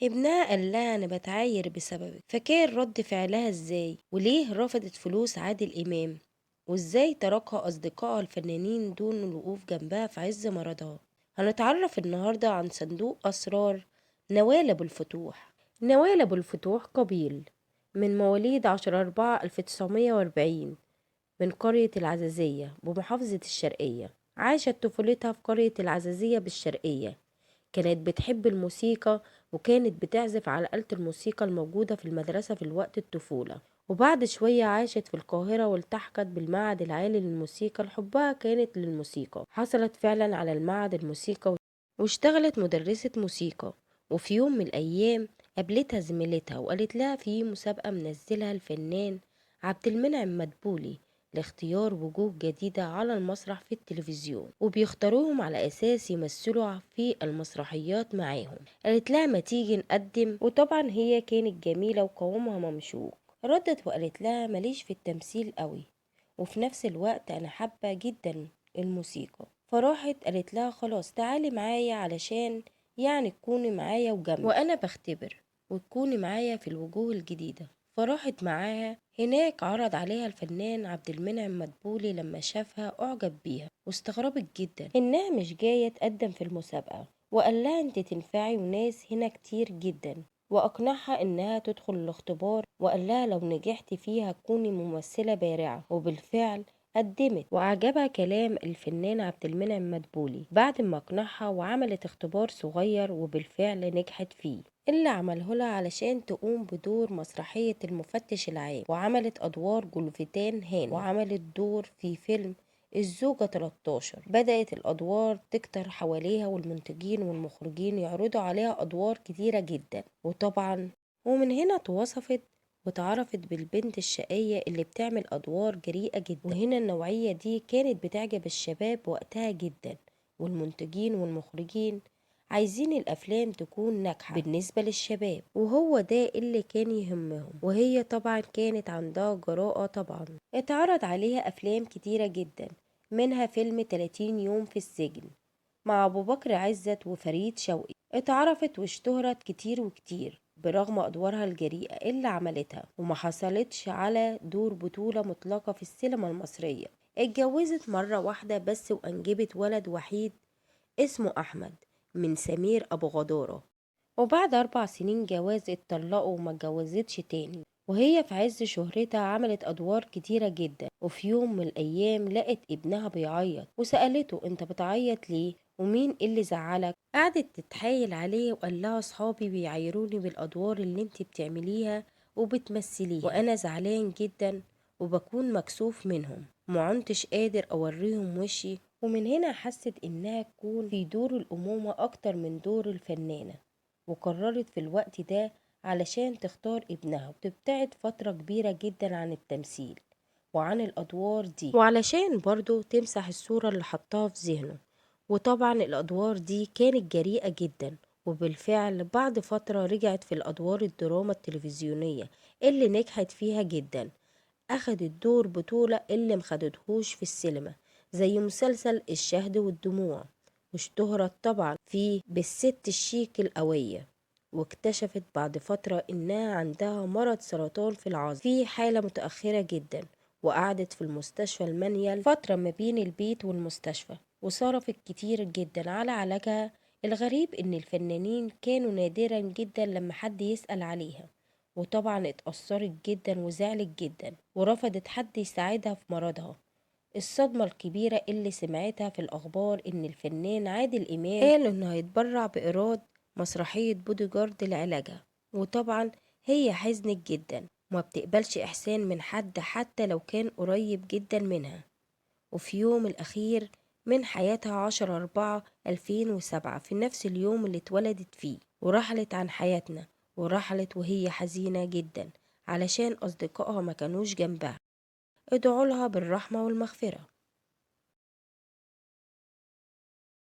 ابنها قال لها أنا بتعاير بسببك، فكان رد فعلها إزاي؟ وليه رفضت فلوس عادل إمام؟ وإزاي تركها أصدقائها الفنانين دون الوقوف جنبها في عز مرضها؟ هنتعرف النهاردة عن صندوق أسرار نوال أبو الفتوح. نوال أبو الفتوح قابيل من مواليد 10/4/1940 من قرية العزازية بمحافظة الشرقية. عاشت طفولتها في قرية العزازية بالشرقية. كانت بتحب الموسيقى وكانت بتعزف على آلة الموسيقى الموجودة في المدرسة في الوقت الطفولة. وبعد شوية عاشت في القاهرة والتحقت بالمعهد العالي للموسيقى. لحبها كانت للموسيقى، حصلت فعلا على المعهد الموسيقى واشتغلت مدرسة موسيقى. وفي يوم من الأيام قابلتها زميلتها وقالت لها في مسابقة منزلها الفنان عبد المنعم مدبولي لاختيار وجوه جديدة على المسرح في التلفزيون، وبيختاروهم على أساس يمثلوا في المسرحيات معاهم. قالت لها ما تيجي نقدم، وطبعا هي كانت جميلة وقوامها ممشوق. ردت وقالت لها ماليش في التمثيل قوي، وفي نفس الوقت أنا حابة جدا الموسيقى. فراحت قالت لها خلاص تعالي معايا علشان يعني تكوني معايا وجنبي وأنا بختبر وتكوني معايا في الوجوه الجديدة. فراحت معاها هناك. عرض عليها الفنان عبد المنعم مدبولي، لما شافها أعجب بيها واستغربت جدا إنها مش جاية تقدم في المسابقة، وقال لها أنت تنفعي وناس هنا كتير جدا، وأقنعها إنها تدخل الاختبار، وقال لها لو نجحت فيها تكوني ممثلة بارعة. وبالفعل قدمت، وعجبها كلام الفنان عبد المنعم مدبولي بعد ما أقنعها، وعملت اختبار صغير وبالفعل نجحت فيه اللي عمله لها علشان تقوم بدور مسرحية المفتش العام. وعملت أدوار جولفيتان هانم، وعملت دور في فيلم الزوجة 13. بدأت الأدوار تكتر حواليها، والمنتجين والمخرجين يعرضوا عليها أدوار كتيرة جدا. وطبعا ومن هنا توصفت وتعرفت بالبنت الشقية اللي بتعمل أدوار جريئة جدا. وهنا النوعية دي كانت بتعجب الشباب وقتها جدا، والمنتجين والمخرجين عايزين الأفلام تكون ناجحة بالنسبة للشباب، وهو ده اللي كان يهمهم. وهي طبعا كانت عندها جراءة. طبعا اتعرض عليها أفلام كتيرة جدا، منها فيلم 30 يوم في السجن مع أبو بكر عزت وفريد شوقي. اتعرفت واشتهرت كتير وكتير برغم أدوارها الجريئة اللي عملتها، وما حصلتش على دور بطولة مطلقة في السينما المصرية. اتجوزت مرة واحدة بس وأنجبت ولد وحيد اسمه أحمد من سمير أبو غدارة. وبعد 4 سنين جواز اتطلقوا وما اتجوزتش تاني. وهي في عز شهرتها عملت أدوار كتيرة جدا. وفي يوم من الأيام لقت ابنها بيعيط، وسألته انت بتعيط ليه ومين اللي زعلك؟ قعدت تتحايل عليه وقال لها صحابي بيعايروني بالأدوار اللي انت بتعمليها وبتمثليها، وأنا زعلان جدا وبكون مكسوف منهم، ما عنتش قادر أوريهم وشي. ومن هنا حست إنها تكون في دور الأمومة أكتر من دور الفنانة، وقررت في الوقت ده علشان تختار ابنها وتبتعد فترة كبيرة جدا عن التمثيل وعن الأدوار دي، وعلشان برضو تمسح الصورة اللي حطها في ذهنه. وطبعا الأدوار دي كانت جريئة جدا، وبالفعل بعد فترة رجعت في الأدوار الدراما التلفزيونية اللي نجحت فيها جدا. أخدت دور بطولة اللي مخدتهوش في السينما زي مسلسل الشهد والدموع، واشتهرت طبعا فيه بالست الشيك القوية. واكتشفت بعد فترة إنها عندها مرض سرطان في العظم في حالة متأخرة جدا، وقعدت في المستشفى المنيل فترة ما بين البيت والمستشفى، وصرفت كتير جدا على علاجها. الغريب إن الفنانين كانوا نادرا جدا لما حد يسأل عليها، وطبعا اتأثرت جدا وزعلت جدا ورفضت حد يساعدها في مرضها. الصدمة الكبيرة اللي سمعتها في الأخبار إن الفنان عادل إمام قال إنه هيتبرع بإيراد مسرحية بودي جارد لعلاجها، وطبعا هي حزنت جدا وما بتقبلش إحسان من حد حتى لو كان قريب جدا منها. وفي يوم الأخير من حياتها 10/4/2007 في نفس اليوم اللي اتولدت فيه، ورحلت عن حياتنا، ورحلت وهي حزينة جدا علشان أصدقائها ما كانوش جنبها. ادعوا لها بالرحمة والمغفرة.